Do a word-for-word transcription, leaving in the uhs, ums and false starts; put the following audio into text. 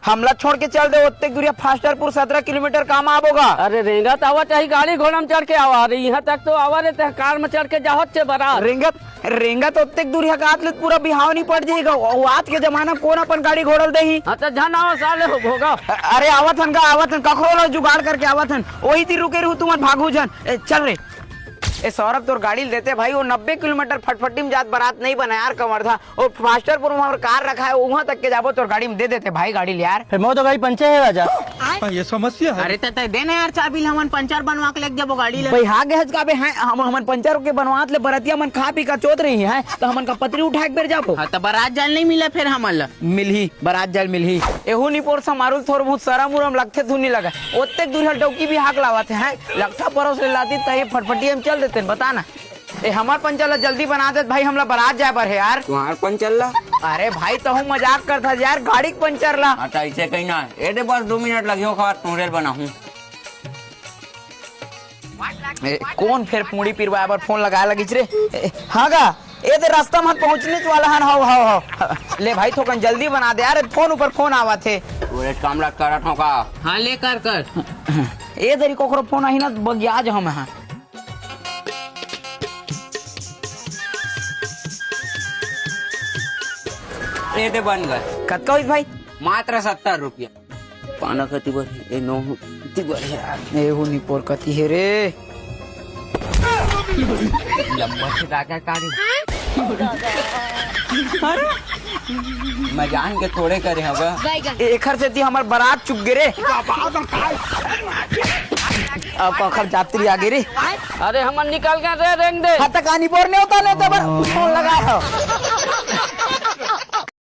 हमला छोड़ के चल दे, ओतेक दूरिहा फास्टरपुर सतरा किलोमीटर काम आबो गा। अरे रेंगत आवा, चाहे गाड़ी घोड़ा में चढ़ के आवा। अरे इहाँ तक तो आवा रे, ते कार में चढ़ के जावत छे बरात। रेंगत, रेंगत ओतेक दूरिहा का आत ले पूरा बिहाव नहीं पड़ जाएगा। वो, वो आज के जमाना में कौन अपन गाड़ी घोड़ा ल देही? हाँ, तो झन आवा साले हो भोगा। अ-, अरे आवत हन का, आवत हन, कखरो ला जुगाड़ करके आवत हन। वही ती रुके रहू, तुमन भागू झन। ए, चल रे। ए सौरभ, तोर गाड़ी ल देते भाई, वो नब्बे किलोमीटर फटफटी में जात बरात नहीं बना यार, कमरधा। वो फास्टरपुर में हमर कार रखा है, वहां तक के जाबो, तोर गाड़ी में दे देते भाई, गाड़ी ल यार। फिर मैं तो गाड़ी पंचर है राजा। हाँ, ये समस्या है। अरे त तय दे ना यार चाबी ल, हमन पंचर बनवा के लेके जाबो गाड़ी ल। भाई हाँ, गहज का बे हैं, हम, हमन पंचर के बनवात ले बरतिया मन खा पी का चोत रही हैं, तो हमन का पतरी उठा के बेर जाबो। हाँ, तो बरात जाल नहीं मिला फिर हमन ला। मिलही, बरात जाल मिलही। एहू निपोर समारू ल थोर बहुत सरम उरम लगथे धुन नहीं लगा। ओतेक दूर डौकी भी हाक लावत है, हैं? लगथा परोस ले लाती त ये फटफटिया में चल देते हैं, बता ना। ए, हमर पंचर ला जल्दी बना देत भाई, हमला बरात जाए बर हे यार। तुम्हार पंचर ला? अरे भाई, तहूँ मजाक करत हस यार, गाड़ी के पंचर ला। हाँ, त ऐसे कहीं ना। ए दे, बस दो मिनट लगी हो, खबर तुहरे बनाहूँ। ए, कौन फेर पूड़ी पिरवाए बर फोन लगाए लगिस रे? ए, हाँ गा, ए दे, रास्ता में पहुँचने वाला हन, हाव, हाव, हाव। ले भाई, थोकन जल्दी बना दे यार, फोन ऊपर फोन आवत हे। पूरे काम ला करत हो का? हाँ, ले कर, कर। ए दरी कोकरो फोन आही ना, बगिया जा हम, हाँ। ए दे बन गए। कतका होइस भाई? मात्र सत्तर रुपया। पाना कति बर हे? ए नौ कति बर हे यार? ए हो निपोर कति हे रे? लंबा से जाकर काढ़ी। अरे, मैं जान के थोड़े करे हवा। एखर सेती हमर बरात चुक गे रे। अब कखर जात्री आ गे रे। अरे हमन निकल गए रे, रेंग दे। हाँ, त कानी बोर नेवता नेवता बर फोन लगाए हो।